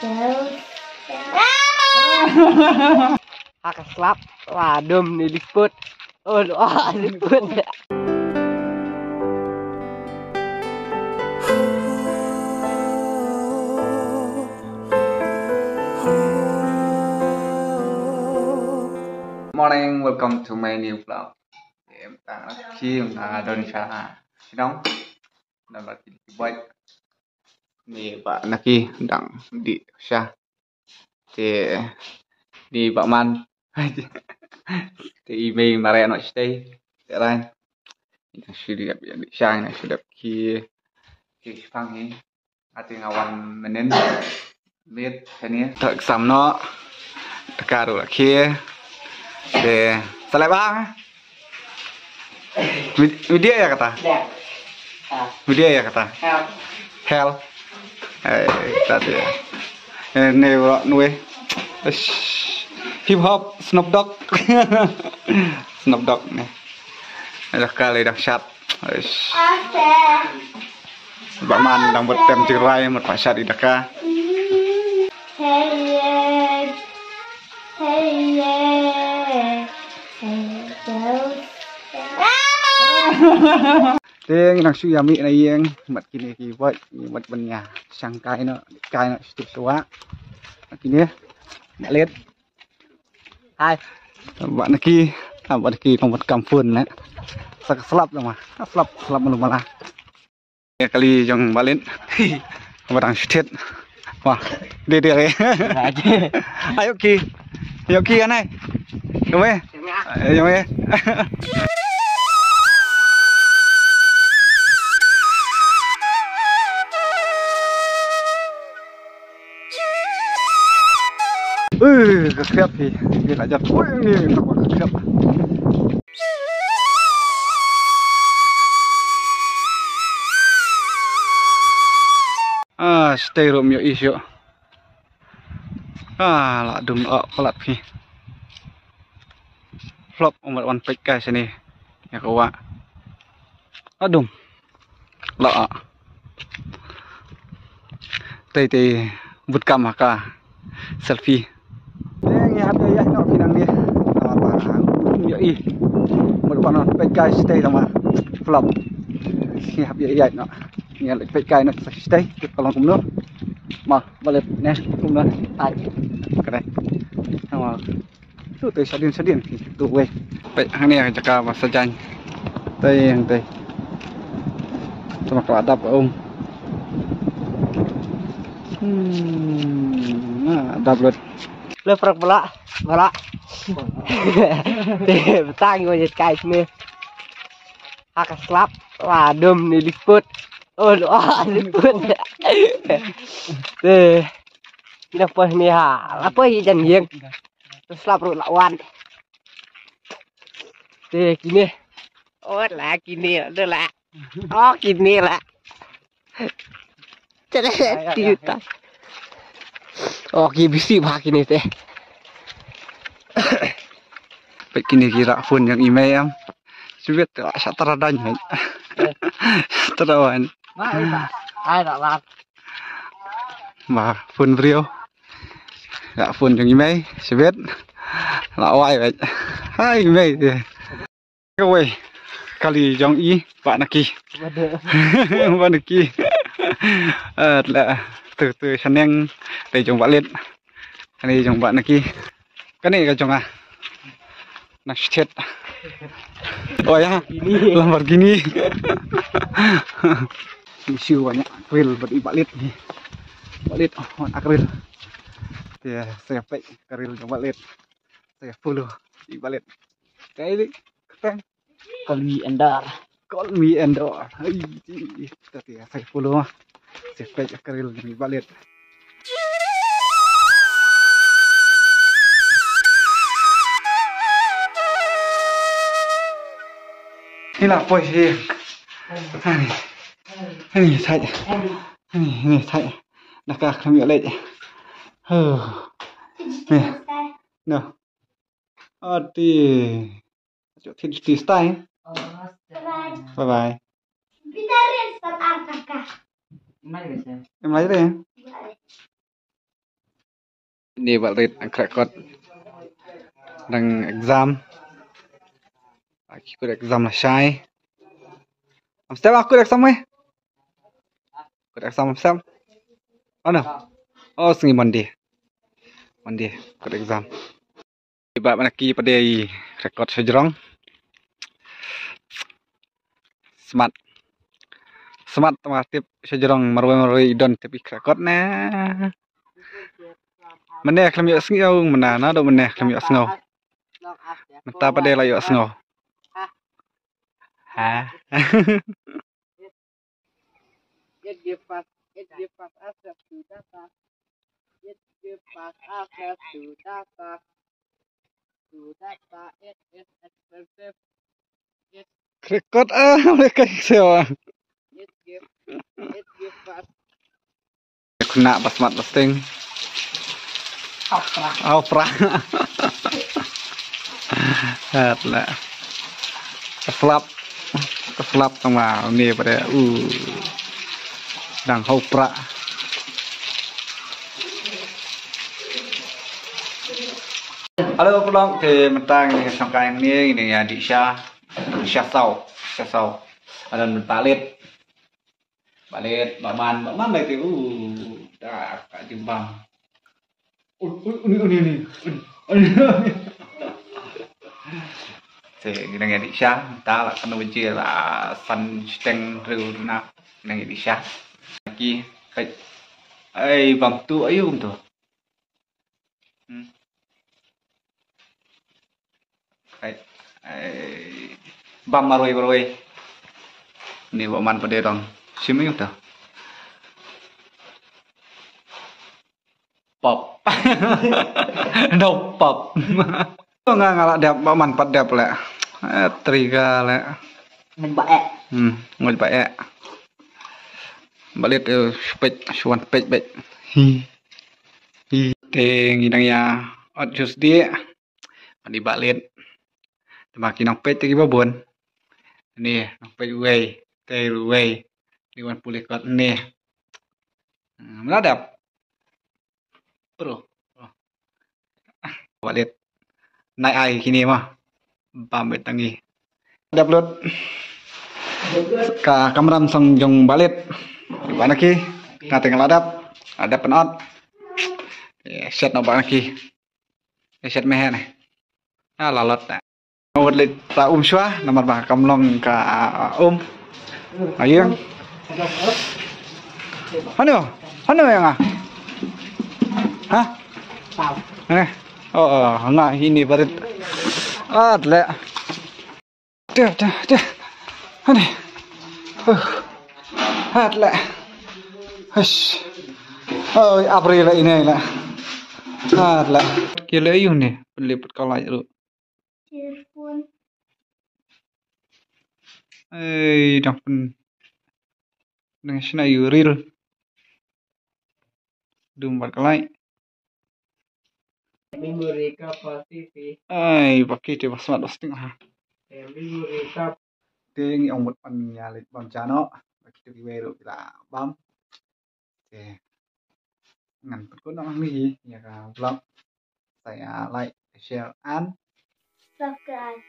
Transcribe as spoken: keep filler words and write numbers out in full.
Ha ka slap la dum ni liput. Oh, lo liput. Morning, welcome to my new vlog. Em tang ki em na don sha shnong. Na ba ki ki bai. Ni ba na ki dang di sha. Te ni ba man. Te i mei mare no stay. Te ran. Ina shi di ap ya di sha ina shi dap ki ki shpang hi. Ati nga wan menen. Mit sani. Tak sam no. Takaru ki. Te salai ba. Mid-, media ya kata? Ya. Ah. Media ya kata? Hell. Hell. Eh, tadi ya. Eh, ni bro, nui. Ish. Hip hop, Snoop Dogg. Snoop Dogg ni. Dah kali dah shot. Ish. Ba man dang bad tem jingrai, mut pa shot i daka. Hey, yeah. Hey, yeah. Hey, yeah. Te ngi nang shu ïa mih na ïing, mat kine ki bot, ngi mat ban ïa shang kai noh, kai noh shu tip shuwa. Kine, mat let. Hai. Ba na ki, ba na ki kong bot kam phone na. Sa ka slap na ma, slap, slap malu mala. Kali jong Balin. Ba dang stet. Wah, dia dia re. Ayo ki. Ayo ki anai. Jom eh. Jom eh. Eh, ka kriap hi. Ni la jap. Oi, ni ka kriap. Ah, stay room yo isyo. Ah, la dum la palat phi. Flop umar wan pek kai sini. Ya ko wa. La dum. La. Tei tei but kam ha ka selfie. Eh, ngi hap ïaid noh phi nang ne. Ba ba. Yo i. Mut ba non peit guys, stay tama. Flop. Ngi hap ïaid noh. Ngi hap peit guys noh, stay. Kit ka long kumno. Ma, ba leh ne kumno. Ai. Kare. Tama. Tu tu sadin sadin tu wei. Peit hangne jaka ba sajan. Tei hangtei. Tama ka dap um. Hmm, na dap lut. Le prak bala, bala. Te betang ko jet kai sini. Ha ka slap la dum ni liput. Oh, lo liput. Te. Kina poi ni ha. La poi jan ïeng. Te slap ruh la wan. Te kine. Oh, la kine, de la. Oh, kine la. Cere ti ta. Oh, ki bisi ba kine te. Peit kine ki rak phone jong i mei em. Sibit la sa tara dan. Tara wan. Ma ai ta. Ai ta la. Ba phone briew. Rak phone jong i mei, sibit. La wai beit. Hai mei. Kawei kali jong i, ba na ki. Ba na ki. Eh, la tu tu shaneng te jong ba lit. Kane jong ba na ki. Kane ka jong a. Na stet. Oh ya, Lamborghini. Ni siu banyak grill bad i ba lit ni. Ba lit, oh, na grill. Te saya pek grill jong ba lit. Saya follow i ba lit. Kai dik. Call me Endor. Call me Endor. Hai, ti, ti, ti, saya follow mah. Saya pek ka reel ni ba lit. Ni la poi hi. Hani. Hani, sai. Hani, hani, sai. Dah ka kami lagi. Huh. Ni. No. Ati. Ajo, ti, ti, stai. Bye bye. Bye bye. Em lai re. Ni ba rit ang krekot. Dang exam. Aki kut exam la shai. Am step aku exam weh. Kut exam am step. Oh no. Oh sngi Monday. Monday kut exam. Iba mana ki pada i krekot shajrong. Smat. Smat tama tip shajrong marwei marwei i don tip i krekot ne. Mane khlem ïoh sngew mane na do mane khlem ïoh sngew. Mynta pat de la ïoh sngew. Ha. It give us, it give us access to data. It give us access to data. To data, it is expensive. It, krekot ah mereka sewa. It give, it give us. Kena pas mat pasting. Opera. Opera. Hat la. Keslap. Keslap tama ni pada. Uh. Dang hau pra. Halo pelong te mentang ni sangkai ni ni ya di sha. Sha sau. Sha sau. Ada mentang lit. Balet, baman, baman lai te. Uh, dah ka jimbang. Uni uni uni. Te ngi nang ïa dih sha, ta la kano baje la san shiteng riew na ngi nang ïa dih sha. Ki kai ai bam tu ayu tu. Hmm. Ai ai bam marwei marwei. Ni ba man pade dong. Simi tu. Pop. No pop. Nga nga la dep ba man pat dep le. Eh, triga le. Ngan ba eh. Hmm, ngan ba eh. Balit eh, pet, suan pet bet. Hi. Hi. Te ngi nang ïa ot jus di. Ani balit. Te ma ki nang pet te ki babun. Ni nang pet wei, te wei. Ni wan pulih kot ni. Hmm, mla dep. Pro. Balit. Nai ai kini ma. Bam bet tangi. Dep lut. Ka kamram sang jong balit. Ba na ki. Ka teng la dep. Dep penot. Ya, set no ba na ki. Ya, set mehen. Ah, lalot na. Wat lit ta um shwa, namar ba kam long ka um. Ayeng. Hanu, hanu yang ah. Ha? Eh. Oh, oh, nga ini barit. Ah, tle. Te, te, te. Ani. Uh. Ha, tle. Hush. Oh, apri la ini la. Ha, tle. Kile yu ni, peliput kalai lu. Telepon. Ei, dang pen. Dang shna yu ril. Dum bat kalai. Memory capacity. Ai, baki te ba smat ba sting ha. Memory cap. Te ngi ong mut pan ïa leit bam jano. Baki te ki wei ruh ki la bam. Te ngan pynkut noh hangne hi ïa ka vlog. Sa ïa like, share and subscribe.